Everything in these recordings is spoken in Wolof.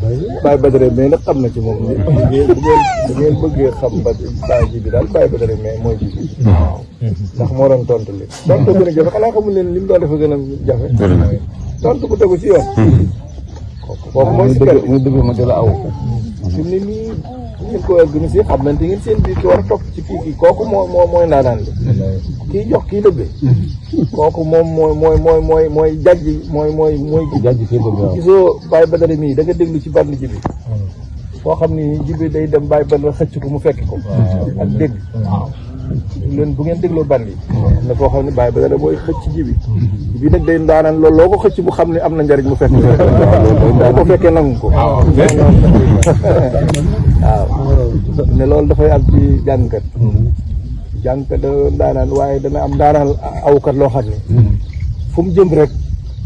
Baye Badara mais nag xam na ci moom bu ngeen bëggee xam Baye ji bi daal Baye Badara mais mooy ji bi ndax moo doon tontu li tontu gën a jafe xanaa xamul leen li mu doon dafa gën a jafe tontu bu tegu ci yoon kooku mooy si kër muy dëgg ma di la aw fi mu ne nii ngeen ko organisé xam nañ te ngeen seen biir ki war a topp ci kii kooku mooy ndaanaan li kii jox kii lëggee kooku moom mooy jajji mooy gi jajji gisoo Baye Badara mii da nga déglu ci band ji bi foo xam ni ji bi day dem Baye Badara xëcc ko mu fekk ko ak dégg leen bu ngeen dégloo band yi na foo xam ne Baye Badara mooy xëcc ji bi nag day ndaanaan loolu loo ko xëcc bu xam ne am na njariñ mu fekk daa ko fekkee nangu ko waaw ne loolu dafay am ci jàngkat ndaanaan waaye dana am ndaanaan awkat loo xam ne fu mu jëm rek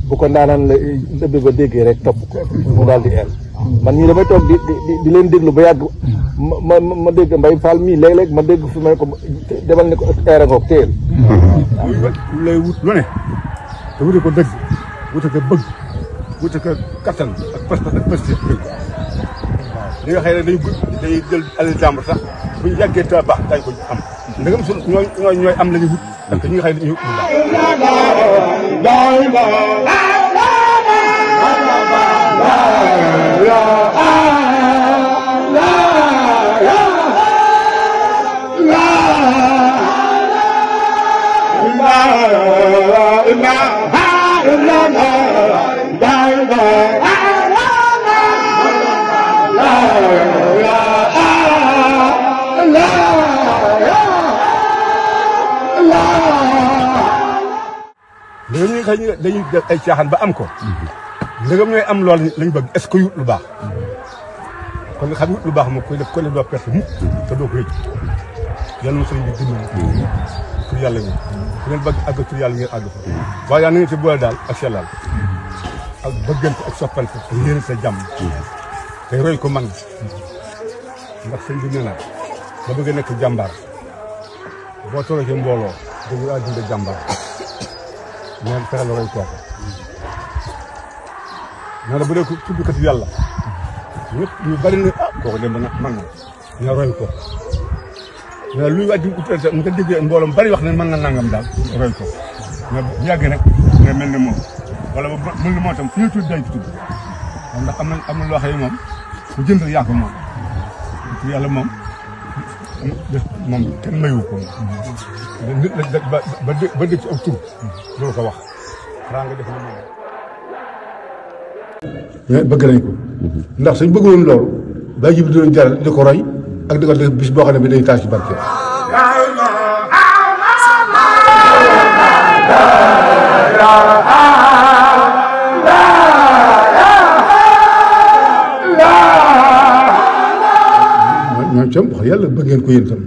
bu ko ndaanaan la ndëbbe ba déggee rek topp ko mu daal di el man ñii damay toog di leen déglu ba yàgg ma dégg Mbaye Fall mii léeg-léeg ma dégg fi may ko demal ne ko eera ngoog téyel lu lay wut lu ne te wute ko dëgg wute ko bëgg wute ko kattan ak pas-pas ak pasté li nga xëy ne dañuy jël alal jàmbur sax buñu yàggee ta baax dañ ko am ndegam su ñooy am la ñu wut parce que ñi nga xëy ne dañuy ndegam ñi nga xëy dañuy def ay caaxaan ba am ko ndegam ñooy am loolu lañ bëgg est-ce que yut lu baax kon nga xam yut lu baax moom koy def ko def doo perte mukk te doo ko rëcc yàlla na sëriñ bi dimbali tur yàlla bi fu ngeen bëgg àgg tur yàlla ngeen àgg fa waaye yaa na ngeen ci boole daal ak sellal ak bëggante ak soppante ak yéene sa jàmm te roy ko man ndax sëñ bi nee na ba bëgg nekk jàmbaar boo toogee ci mbooloo dëgg laa dund jàmbaar neen fexe la roy kooku nee na bu dee tuddkati yàlla ñëpp ñu bari na kooku dem ba nag man na nga roy ko mais luy wàcc mu nga déggee mbooloo bari wax ne mën na nangam daal roy ko mais bu yàggee nag nga mel ne moom wala ba mel ne moo tam fu ñu tudd dañ ko tudd ndax am na loo xam ne moom ku jënd yaa ko moom tur yàlla moom kenn mayu ko nit la ba dëkk ci aw tur loolu ko wax xanaa nga def na moom mais bëgg nañ ko ndax suñ bëggoon loolu Baye ji bi doon jaral di ko roy ak di ko def bis boo xam ne bi day taas ci barke ñoom itam wax yàlla bëgg ngeen ko yéen itam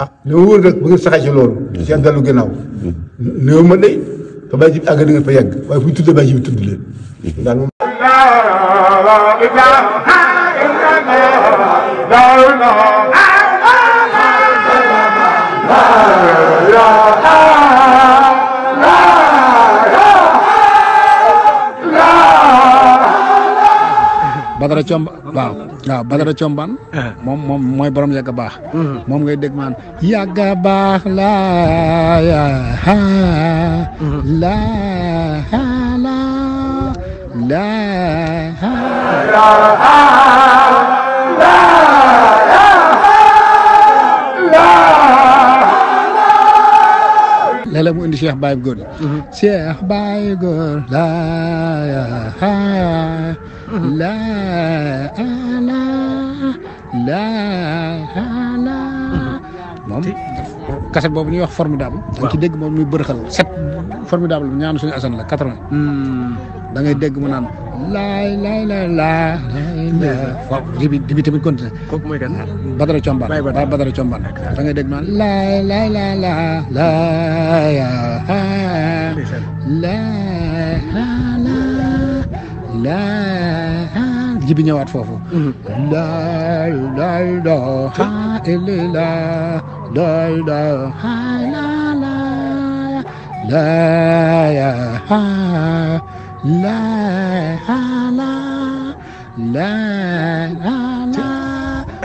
ah li ma wóor nag bu ngeen saxee ci loolu seen dellu ginnaaw néew ma day te Baye ji bi àgg na ngeen fa yegg waaye fu ñu tuddee Baye ji bi tudd leen daal moom Badara Comba waaw Badara Combaan moom mooy borom yàgg baax moom ngay dégg maan yàgg baax la léeg-léeg mu indi Cheikh Baye Góor Cheikh Baye Góor moom kaset boobu ñuy wax formidable da nga ci dégg moom muy bërëxal set formidable bi ñaanu suñu asan la 80 da ngay dégg mu naan laay di bi tamit continué kooku mooy kan Badara Combaan Baye Badara Combaan da ngay dégg mu naan jibi ñëwaat foofu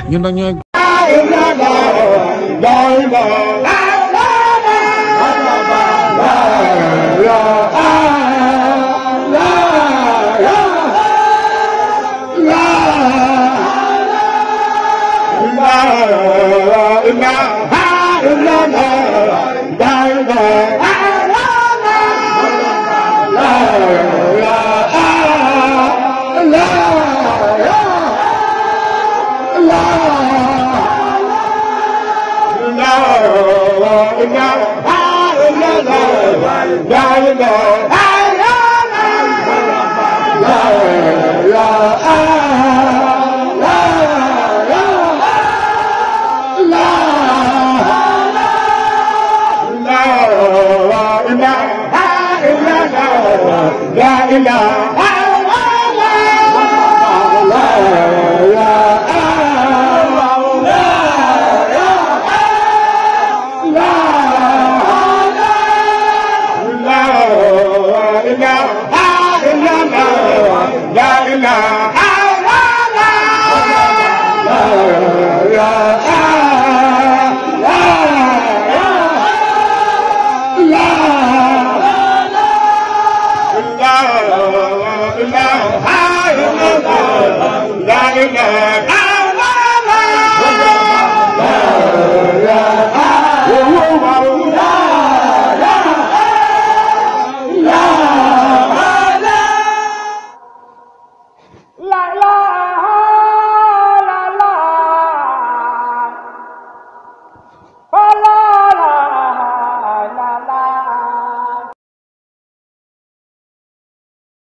ñun nag ñooy la